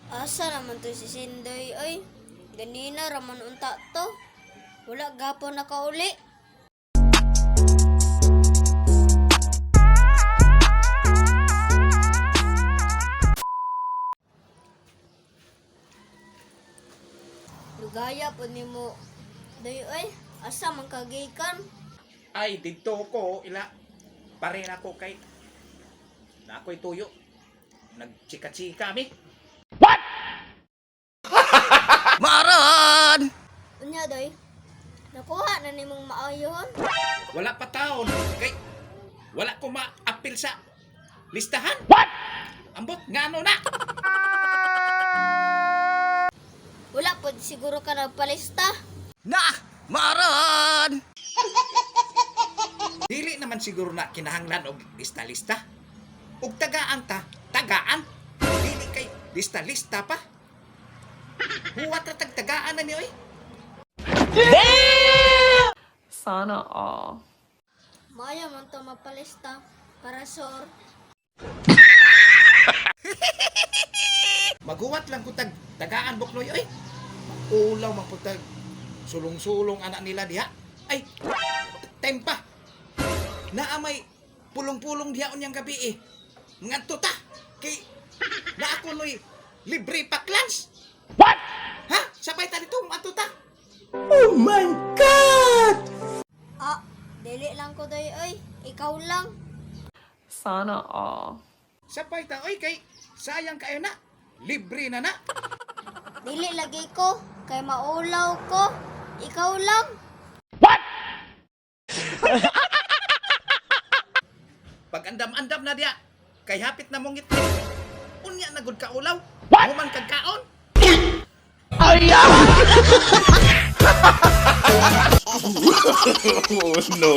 Asa naman to si Sindoy oy? Ganina raman unta to. Wala gapon nakauli. Lugaya po nimo. Doy oy, asa man kagikan? Ay, dito ko, ila, pare na ko kay, na ako'y tuyo. Nagchika-chika mi. Maaran! Unya doy. Nakuha na nimong maayohon. Wala pa taon, kay, wala ko maapil sa listahan. What? Ambot, ngano na? Wala po siguro ka nagpalista. Na! Maaran! Dili naman siguro na kinahanglan og lista-lista. Og tagaan ta, tagaan. Dili kay lista-lista pa. Huwat ra tag tagaan na ni oy. Sana all. Maayo man to mapalista para sure. Maguwat lang ko tag tagaan buknoy oy. Ulaw man pud tag sulong-sulong anak nila diha. Ay, time pa. Naa may pulong-pulong diha unyang gabi eh. Ngadto ta kay naa ko noy libre pa clans. What? Ha? Sabay ta dito, ngadto ta. Ah, dili lang ko doy oy. Ikaw lang. Sana all. Sabay ta oy kay sayang kayo na. Libre na na. Dili lagi ko kay maulaw ko. Ikaw lang. Pag andam-andam na diha, kay hapit na mong ngitngit. Unya na gud ka ulaw. What? Human kag kaon. Oh no.